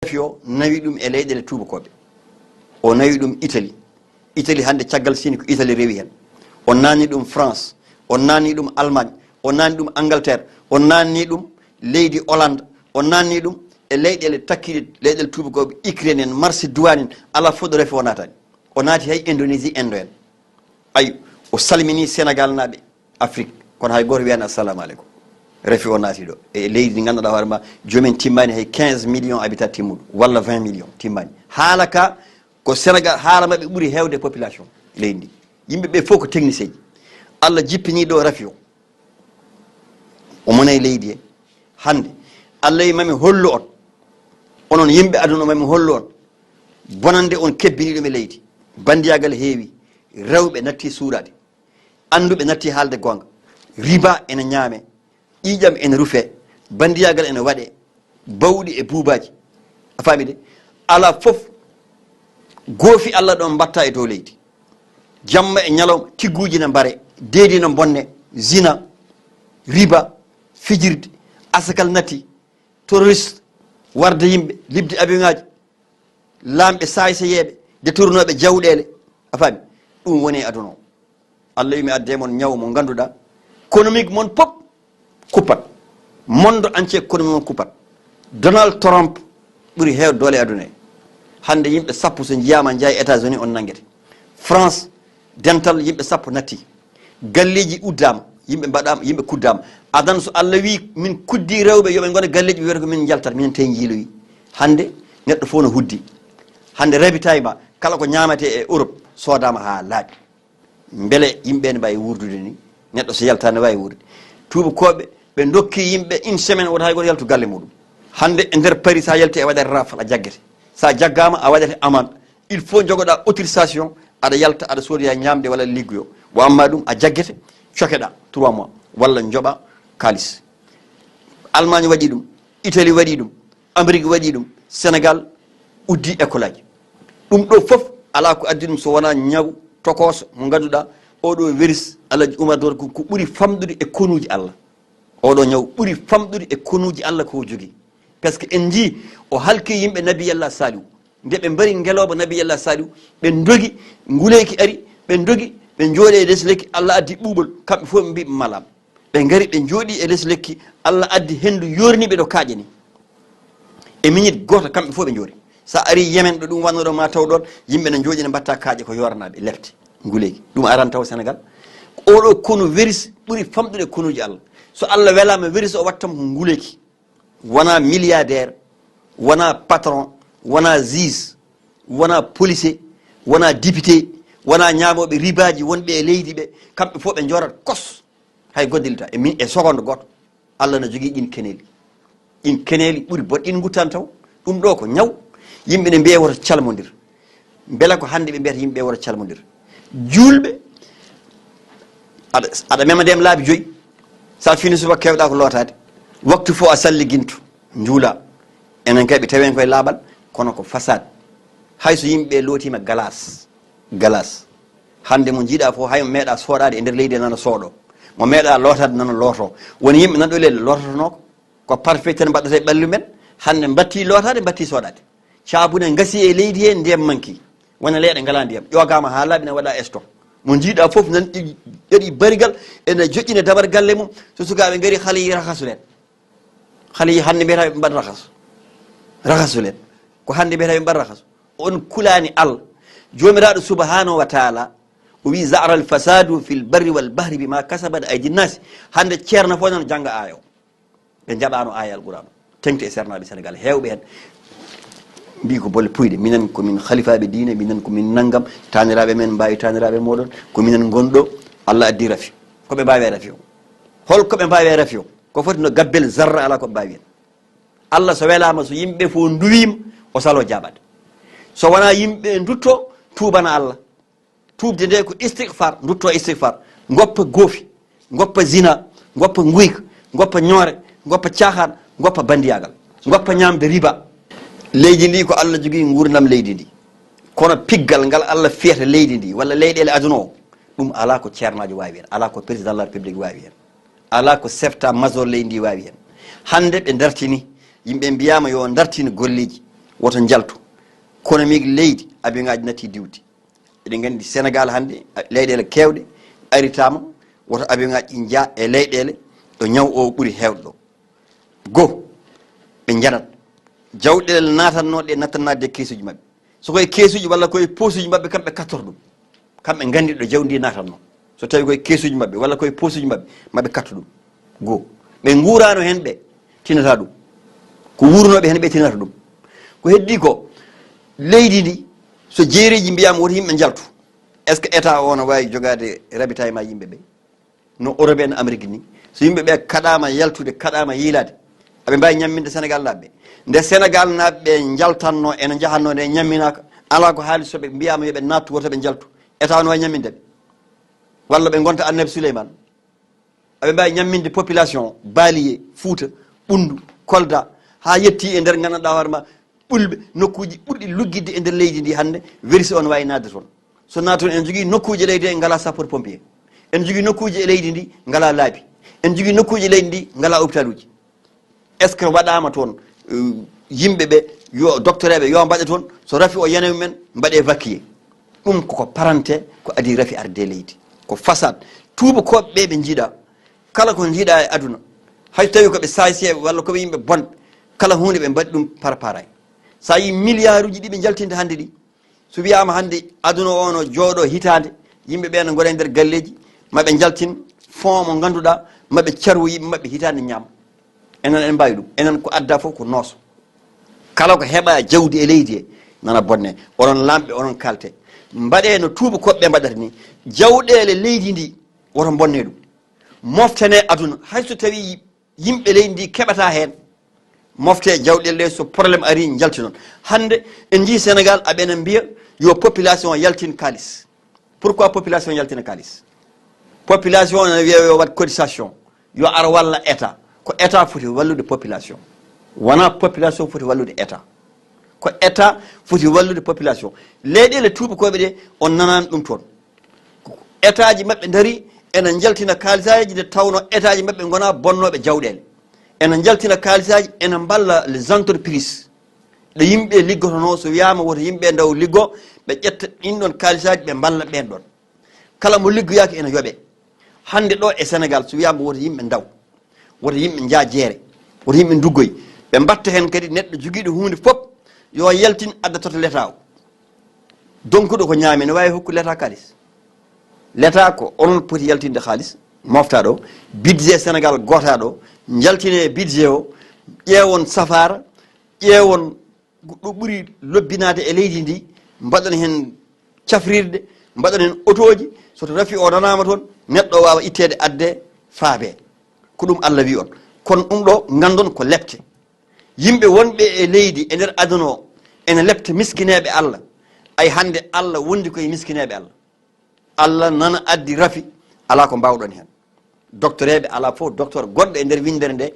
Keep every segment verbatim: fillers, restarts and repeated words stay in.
Rafi o nawi ɗum e leyɗeele tuubakooɓe. O nawi ɗum Italie. Italie hannde, caggal Sini, ko Italie rewi heen. O naani ɗum France, o naani ɗum Allemagne, o naani ɗum Angleterre, o naani ɗum leydi Hollande, o naani ɗum e leyɗeele takkiiɗe, leyɗeele tuubakooɓe, Ukraine en, Macédoine en, alaa fof ɗo Rafi o naataani. O naati hay Indonésie, Inde en. Ayo, o salmini Sénégal naaɓe, Afrique, kono hay gooto wiyaani assalamu aleykum. Rafi o naati ɗo e leydi ndi ngannduɗaa hoore ma, joomum en timmaani hay quinze millions habitants timmuɗo, walla vingt millions timmaani. Haala ka ko Sénégal, haala maɓɓe ɓuri heewde population leydi ndi. Yimɓe ɓe fof ko technicien ji. Allah jippini ɗo Rafi o. O mona e leydi he. Hannde, Allah wi mami hollu on, onon yimɓe aduna, mami hollu on bonande on kebbiniiɗo mi leydi. Banndiyagal heewi, rewɓe natti suuɗaade, annduɓe natti haalde goonga, riba ene ñaame, ƴiiƴam ene rufe, banndiyagal ene waɗe, bawɗi e buubaaji. A faami de? Alaa fof goofi Allah ɗon mbatta e dow leydi. Jamma e ñalawma, tigguuji ne mbare, deedi ne mbonne, zina, riba, fijirde, asakal natti, terroriste, warde yimɓe, liɓde avion ŋaaji, laamɓe saaysayeeɓe, détournooɓe jawɗeele. A faami? Ɗum woni e aduna o. Allah wi mi adde mon ñaw mo ngannduɗaa, économique mon pop kuppat. Monde entier économique mon kuppat. Donald Trump ɓuri heewde doole e aduna he. Hannde yimɓe sappo so njiyaama njeya États-Unis, on nanngete. France, dental yimɓe sappo natti. Galleeji uddaama, yimɓe mbaɗaama, yimɓe kuddaama. Adan so Allah wi min kuddi rewɓe yo ɓe ngona galleeji, ɓe wiyata ko min njaltat, minen tawi njiiloyi. Hannde neɗɗo fof no huddi. Hannde ravitaillement, kala ko ñaametee e Europe soodaama haa laaɓi. Mbele yimɓe ne mbaawi wuurdude ni? Neɗɗo so yaltaani ne waawi wuurde. Tuubakooɓe, ɓe ndokki yimɓe une semaine, wota hay gooto yaltu galle muɗum. Hannde e nder Paris, so a yalti, a waɗat rafle, a jaggete. So a jaggaama, a waɗete amende. Il faut njogoɗaa autorisation, aɗa yalta, aɗa soodoya ñaamde walla liggoyo. Wa amma ɗum, a jaggete, cokeɗaa trois mois, walla njoɓa kaalis. Allemagne waɗi ɗum, Italie waɗi ɗum, Amérique waɗi ɗum, Sénégal uddi école aji. Ɗum ɗo fof alaa ko addi ɗum so wonaa ñaw tokooso mo ngannduɗaa, oɗo virus, Alhaji Oumar Dore, ko, ko ɓuri famɗude e konuuji Allah. Oɗo ñaw ɓuri famɗude e konuuji Allah ko o jogii. Parce que en njii o halki yimɓe Nabi Allah Salihu. Nde ɓe mbari ngelooba Nabi Allah Salihu, ɓe ndogi, nguleeki ari, ɓe ndogi, ɓe njooɗi e les lekki, Allah addi ɓuuɓol, kamɓe fof ɓe mbii ɓe malaama. Ɓe ngari, ɓe njooɗi e les lekki, Allah addi henndu yoorni ɓe ɗo kaaƴe ni. E minute gooto, kamɓe fof ɓe njoori. So a ari Yemen, ɗo ɗum wannoo ɗo, ma taw ɗoon, yimɓe ne njooɗi, ne mbatta kaaƴe ko yooranaaɓe, lefte, nguleeki. Ɗum aran taw Sénégal. Oɗo konu virus ɓuri famɗude konuuji Allah. So Allah welaama virus, o wattam ko nguleeki. Wonaa milliardaire, wonaa patron, wonaa juge, wonaa policier, wonaa député, wonaa ñaamooɓe ribaaji wonɓe e leydi ɓe, kamɓe fof ɓe njoorat kos. Hay goddilta e min, e seconde gooto. Allah na jogii ɗin keneeli. Ɗin keneeli ɓuri boɗɗi, ɗin nguttan taw. Ɗum ɗo ko ñaw. Yimɓe ne mbiya woto calmondir. Mbela ko hannde ɓe mbiyata yimɓe woto calmondir? Juulɓe, aɗa, aɗa mema ndem laabi joyi. So a fini subaka, kewɗa ko lootaade. Waktu fof a salliginto, njuula. Enen kay ɓe tawen koye laaɓal, kono ko fasaad. Hay so yimɓe lootiima galas, galas. Hannde mo njiiɗa fof, hay mo meeɗa sooɗaade e nder leydi nana sooɗo. Mo meeɗa lootaade nana looto. Woni yimɓe nan ɗo leydi loototonoo ko. Ko parfait tan mbaɗata e ɓalli men. Hannde mbatti lootaade, mbatti sooɗaade. Caabune ngasi e leydi he, ndiyam manki. Wona leeɗe ngalaa ndiyam. Ƴogaama haa laaɓi, ne waɗa stock. Mo njiiɗa fof nan ƴeɗi barigal, ene joƴƴina dabar galle mum. So sukaaɓe ngari, xale yi raxasu leen. Xale yi hannde mbiyata ɓe mbaɗ raxasu. Raxasu leen. Ko hannde mbiyata ɓe mbaɗ raxasu. On kulaani Allah. Joomiraaɗo subhanahu wa taala, o wi, "Zahara al-fasadu fil barri wal bahri bima kasabat aydi nnaasi." Hannde ceerno fof nan jannga aaya o. Ɓe njaɓaano aaya Alquraan o. Teŋti e seernaaɓe Senegaal heewɓe heen mbii ko bolle puyɗe. Minen ko min halifaaɓe diine, minen ko min nanngam, taaniraaɓe men mbaawi taaniraaɓe mooɗon, ko minen ngoni ɗo, Allah addi rafi. Ko ɓe mbaawi e rafi o? Hol ko ɓe mbaawi e rafi o? Ko foti no gabbel zarra, alaa ko ɓe mbaawi heen. Allah so welaama, so yimɓe fof nduwiima, o saloo jaabaade. So wonaa yimɓe ndutto, tuubana Allah. Tuubde nde ko istighfar, ndutto istighfar. Ngoppa goofi, ngoppa zina, ngoppa nguyka, ngoppa ñoore, ngoppa caaxaan, ngoppa banndiyaagal, ngoppa ñaamde riba. Leydi ndi ko Allah jogii nguurndam leydi ndi. Kono piggal ngal Allah fiyata leydi ndi, walla leyɗeele aduna o, ɗum alaa ko ceernaajo waawi heen, alaa ko président de la République waawi heen. Alaa ko chef d'état-major leydi ndi waawi heen. Hannde ɓe ndartini, yimɓe mbiyaama yo ndartin golleeji. woto njaltu. Kono mi leydi, avion ŋaaji natti diwde. Eɗen nganndi Senegal hannde, a-, leyɗeele keewɗe aritaama, woto avion ŋaaji ɗi njaa e leyɗeele ɗo ñaw o ɓuri heewde ɗo. Go, ɓe njanat. Jawɗeele naatatnooɗe nattannaade e keesuuji maɓɓe. So koye keesuuji walla koye poosuuji maɓɓe, kamɓe kattorto ɗum. Kamɓe nganndi ɗo jawdi ndi naatatnoo. So tawi koye keesuuji maɓɓe walla koye poosuuji maɓɓe, maɓe katto ɗum. Go, ɓe nguuraano heen ɓe tinata ɗum. Ko wuurnooɓe heen ɓe tinata ɗum. Ko heddii ko, leydi ndi, so jeereeji mbiyaama woto yimɓe njaltu, est-ce que État o no waawi jogaade ravitaillement yimɓe ɓe? No Europe en, Amérique ni, so yimɓe ɓe kaɗaama yaltude, kaɗaama yiilaade, aɓe mbaawi ñamminde Senegal naaɓe ɓe? Nde Senegal naaɓe ɓe njaltatnoo, ene njahatnoo nde, ñamminaaka, alaa ko haali, so ɓe mbiyaama yo ɓe naattu, woto ɓe njaltu, État o no waawi ñamminde ɓe? Walla ɓe ngonta Annabi Suleyman? Aɓe mbaawi ñamminde population Baliye, Fuuta, Ɓunndu, Kolda, haa yetti e nder, nganndanɗaa hoore ma, ɓulɓe, nokkuuji ɓurɗi luggitde e nder leydi ndi hannde, wersi o no waawi naatde toon. So naati toon, ene jogii nokkuuji e leydi ndi ngalaa sapeur pompier. Ene jogii nokkuuji e leydi ndi ngalaa laabi. Ene jogii nokkuuji e leydi ndi ngalaa hôpitaluuji. Est-ce que waɗaama toon, euh, yimɓe ɓe, yo docteur ɓe, yo mbaɗe toon, so rafi o yana mumen, mbaɗe évacuer? Ɗum koko parante, ko adii rafi arde leydi. Ko façade. Tuubakooɓe ɓe, ɓe njiɗa kala ko njiɗa e aduna. Hay tawi ko ɓe saayseeɓe walla ko ɓe yimɓe bonɓe, kala huunde ɓe mbaɗi ɗum paraparay. So a yii miliyaaruuji ɗi ɓe njaltinde hannde ɗi, so wiyaama hannde aduna o no jooɗo hitaande, yimɓe ɓe no ngona e nder galleeji, ma ɓe njaltin fond mo ngannduɗaa, ma ɓe carwo yimɓe maɓɓe hitaande ñaama. Enen en mbaawi ɗum. Enen ko adda fof ko nooso. Kala ko heɓa jawdi e leydi he, nana bonne. Onon laamɓe, onon kaalte. Mbaɗe no tuubakooɓe ɓe mbaɗata ni. Jawɗeele leydi ndi, woto bonne ɗum. Moftane aduna, hay so tawi yimɓe leydi ndi keɓata heen. Mofte jawɗeele ɗe, so problème ari, njaltinon. Hannde, en njii Senegal, aɓe ene mbiya yo population yaltin kaalis. Pourquoi population yaltina kaalis? Population ene wiya yo waɗ cotisation, yo ar walla État. Ko État foti wallude population. Wonaa population foti wallude État. Ko État foti wallude population. Leyɗeele tuubakooɓe ɗe, on nanaani ɗum toon. Ko État ji maɓɓe ndarii, ene njaltina kaalisaaji nde tawnoo État ji maɓɓe ngonaa bonnooɓe jawɗeele. Ene njaltina kaalisaaji, ene mballa les entreprises. Ɗo yimɓe liggotonoo, so wiyaama woto yimɓe ndaw liggo, ɓe ƴetta ɗin ɗon kaalisaaji, ɓe mballa ɓeen ɗon. Kala mo liggoyaaki ene yoɓee. Hannde ɗo e Senegal, so wiyaama woto yimɓe ndaw, woto yimɓe njaa jeere, woto yimɓe nduggoy, ɓe mbaɗta heen kadi neɗɗo jogiiɗo huunde fof, yo yaltin adda totta Leta o. Donkuɗo ko ñaami, ne waawi hokkude Leta kaalis? Leta ko onon poti yaltinde kaalis, mofta ɗo, budget Senegal goota ɗo, njaltine budget o, ƴeewon safaara, ƴeewon ɗo ɓuri lobbinaade e leydi ndi, mbaɗon heen cafrirde, mbaɗon heen otooji, so to rafi o nanaama toon, neɗɗo o waawa itteede adde faabe. Ko ɗum Allah wi on. Kono ɗum ɗo, nganndon ko lepte. Yimɓe wonɓe e leydi e nder aduna o, ene lepta miskineeɓe Allah. Ay hannde Allah wondi koye miskineeɓe Allah. Allah nana addi rafi, alaa ko mbaawɗon heen. Doctoreeɓe alaa fof, docteur goɗɗo e nder winndere nde,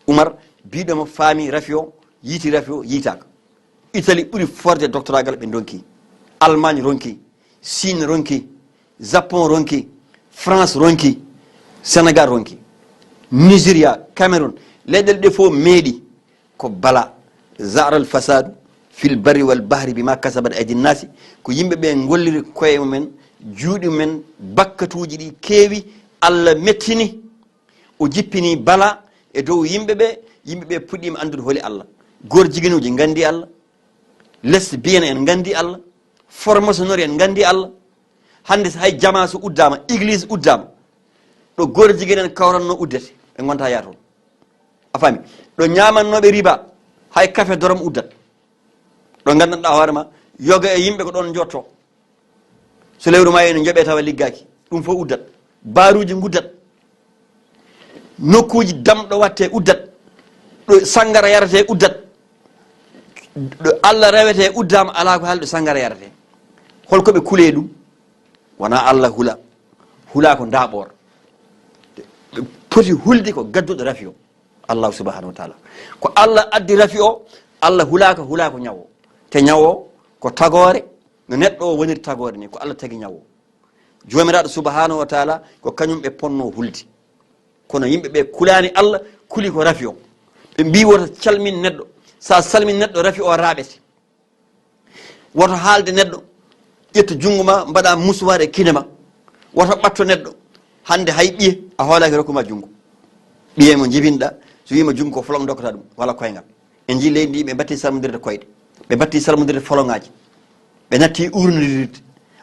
Umar, biiɗo mo faami rafi o, yiiti rafi o, yiitaaka. Italie ɓuri forde doctoragal, ɓe ndonki. Allemagne ronki, Chine ronki, Japon ronki, France ronki, Sénégal ronki, Nigeria, Cameroun, leyɗeele ɗe fof meeɗi. Ko bala, zahara al fasadu fil barri wal bahri bima kasabat aydi nnasi, ko yimɓe ɓe ngolliri koye mumen, juuɗe mumen, bakkatuuji ɗi keewi, Allah mettini, o jippini bala e dow yimɓe ɓe, yimɓe ɓe puɗɗiima anndude holi Allah. Goor jiginuuji nganndi Allah, lesbienne en nganndi Allah, franc-maçonnerie en nganndi Allah. Hannde so hay jamaa so uddaama, église uddaama, ɗo goor jigin en kawratnoo uddete, ɓe ngonta yaa toon. A faami? Ɗo ñaamannooɓe riba, hay café dorom uddat. Ɗo nganndanɗaa hoore ma, yoga e yimɓe ko ɗoon njotto. So lewru ma ene njoɓee tawa liggaaki, ɗum fof uddat. Baaruuji nguddat. Nokkuuji damɗo watte uddat. Ɗo sanngara yarate uddat. Ɗo Allah rewete uddaama, alaa ko haali ɗo sanngara yarate. Holko ɓe kulee ɗum? Wonaa Allah hula. Hulaa ko ndaaɓoor. Ɓe poti hulde ko gadduɗo rafi o, Allah subhanahu wa taala. Ko Allah addi rafi o, Allah hulaaka, hulaaka ñawo. Te ñawo ko tagoore, no neɗɗo o woniri tagoore ni, ko Allah tagi ñawo. Joomiraaɗo subhanahu wa taala ko kañum ɓe ponno hulde. Kono yimɓe ɓe kulaani Allah, kuli ko rafi o. Ɓe mbii woto calmin neɗɗo. Sa salmin neɗɗo, rafi o raaɓete. Woto haalde neɗɗo, ƴettu junngo ma, mbaɗa musuwaar e kine ma. Woto ɓatto neɗɗo. Hannde hay ɓiye, a hoolaaki rokku ma junngo. Ɓiye mo njibinɗa, so wiima junngo ko folon dokkata ɗum, walla koyngal. En njii leydi ndi, ɓe mbatti salmondirde koyɗe. Ɓe mbatti salmondirde foloŋaaji. Ɓe natti uurnirirde.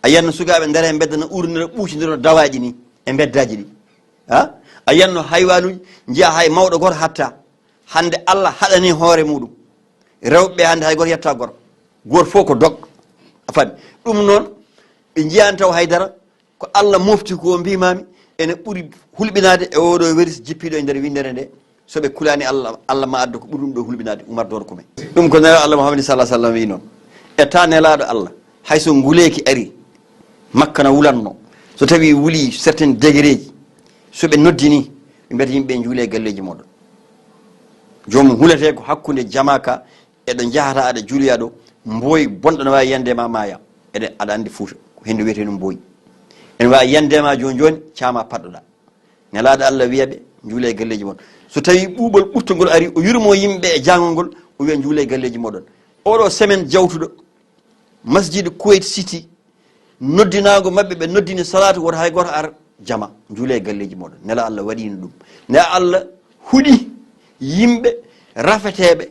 A yiyan no sukaaɓe ndara e mbedda no uurnira ɓuucindira no dawaaji ni e mbeddaaji ɗi. Ha? A yiyan no haywaanuuji, njiya hay mawɗo gooto hatta. Hannde Allah haɗani hoore muɗum. Rewɓe hannde hay gooto yetta gorko. Gooto fof ko dog. A faami? Ɗum noon, ɓe njiyaani taw haydara. Ko Allah mofti ko mbimami, ene ɓuri hulɓinaade e oɗo weris jippiɗo e nder winndere nde. So ɓe kulaani Allah, Allah ma addu ko ɓuri ɗum ɗo hulɓinaade, Umar Doro Kume. Ɗum ko Nelaaɗo Allah Muhammad sallallahu alaihi wasallam wi noon. E ta Nelaaɗo Allah, hay so nguleeki ari, Makka na wulanno. So tawi wuli certaines degré ji, so ɓe noddini, ɓe mbiyata yimɓe njuule e galleeji mooɗon. Joomum hulete ko hakkunde jamaaka, eɗo njahata aɗa juuloya ɗo, mboy bonɗo no waawi yande ma maaya. Eɗen aɗa anndi Fuuta, ko henndu wiyetee ɗum mboy. Ene waawi yande ma jooni jooni, caama paɗɗoɗa. Nelaaɗo Allah wiya ɓe, njuule e galleeji mon. So tawi ɓuuɓol ɓurtungol ari, o yurmo yimɓe e jaangol ngol, o wiya njuule e galleeji moɗon. Oɗo semaine jawtuɗo, masjid Kuwait City, noddinaago maɓɓe, ɓe noddini salaatu, woto hay gooto ar jama, njuule e galleeji moɗon. Nela Allah waɗino ɗum. Nela Allah huɗi yimɓe rafeteeɓe,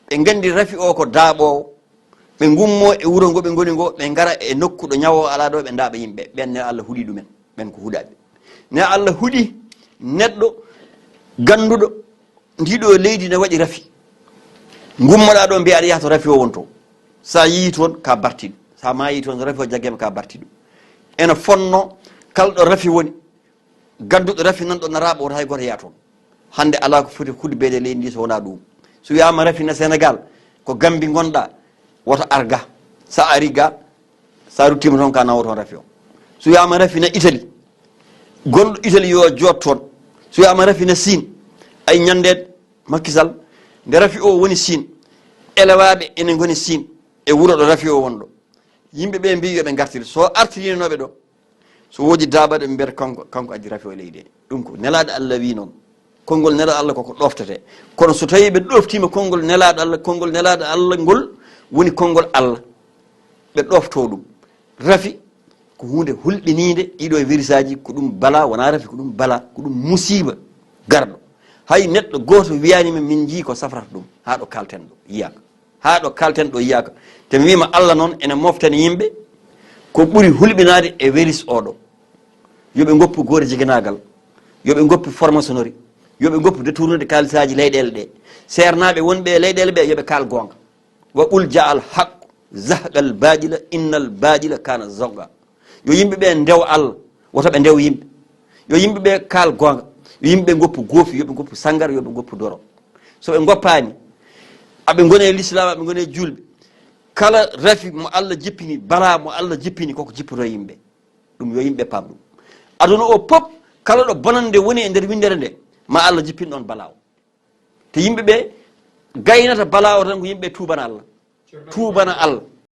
ɓe nganndi rafi o ko daaɓoowo. Ɓe ngummo e wuro ngo ɓe ngoni ngo, ɓe ngara e nokku ɗo ñawo alaa ɗo, ɓe ndaaɓa yimɓe. Ɓen ne Allah huɗi ɗumen, ɓen ko huɗaaɓe. Ne Allah huɗi neɗɗo gannduɗo ndiɗo leydi ne waɗi rafi. Ngummoɗa ɗo mbiya aɗa yaha to rafi o wonto. Sa yii toon ka bartiɗo. Sa maayi toon rafi o jaggeema ka bartiɗo. Ene fonno kala ɗo rafi woni. Gannduɗo rafi nan ɗo naraɓo woto hay gooto yaa toon. Hannde alaa ko foti hudbeede leydi ndi so wonaa ɗum. So wiyaama rafi na Senegal, ko Gambi ngonɗa, woto ar ga. Sa ari ga, sa ruttiima toon ka nawo toon rafi o. So wiyaama rafi na Italie, gonɗo Italie yo joot toon. So wiyaama rafi na Siin, ay ñannde Macky Sall, nde rafi o woni Siin, elewaaɓe ene ngoni Siin, e wuro ɗo rafi o wonɗo. Yimɓe ɓe mbiyi yo ɓe ngartir. So artirinooɓe ɗo, so woodi daabaɗo ɓe mbiyata kanko, kanko addi rafi o e leydi he. Ɗum ko Nelaaɗo Allah wi noon. Konngol Nelaaɗo Allah koko ɗoftete. Kono so tawi ɓe ɗoftiima konngol Nelaaɗo Allah, konngol Nelaaɗo Allah ngol woni konngol Allah. Ɓe ɗofto ɗum. Rafi ko huunde hulɓiniinde, ɗiɗo e virisaaji, ko ɗum bala, wonaa rafi, ko ɗum bala, ko ɗum musiiba garɗo. Hay neɗɗo gooto wiyaani min, min njii ko safrata ɗum, haa ɗo kalten ɗo, yiyaaka. Haa ɗo kalten ɗo yiyaaka. Te mi wiima Allah noon ene moftani yimɓe ko ɓuri hulɓinaade e weris oɗo. Yo ɓe ngoppu goore jiginaagal, yo ɓe ngoppu formationnori, yo ɓe ngoppu détournude kaalisaaji leyɗeele ɗe. Seernaaɓe wonɓe e leyɗeele ɓe, yo ɓe kaal goonga. Wa qul jaa al haq, zahqa al baɗila, inna al baɗila kana zahuqa. Yo yimɓe ɓe ndew Allah, woto ɓe ndew yimɓe. Yo yimɓe ɓe kaal goonga. Yo yimɓe ɓe ngoppu goofi, yo ɓe ngoppu sanngara, yo ɓe ngoppu doro. So ɓe ngoppaani, aɓe ngoni e lislaam, aɓe ngoni e juulɓe. Kala rafi mo Allah jippini, bala mo Allah jippini, koko jippoto yimɓe. Ɗum yo yimɓe paam ɗum. Aduna o pop, kala ɗo bonande woni e nder winndere nde, ma Allah jippin ɗon bala o. Te yimɓe ɓe gaynata bala o tan ko yimɓe tuubana Allah. Tuubana Allah.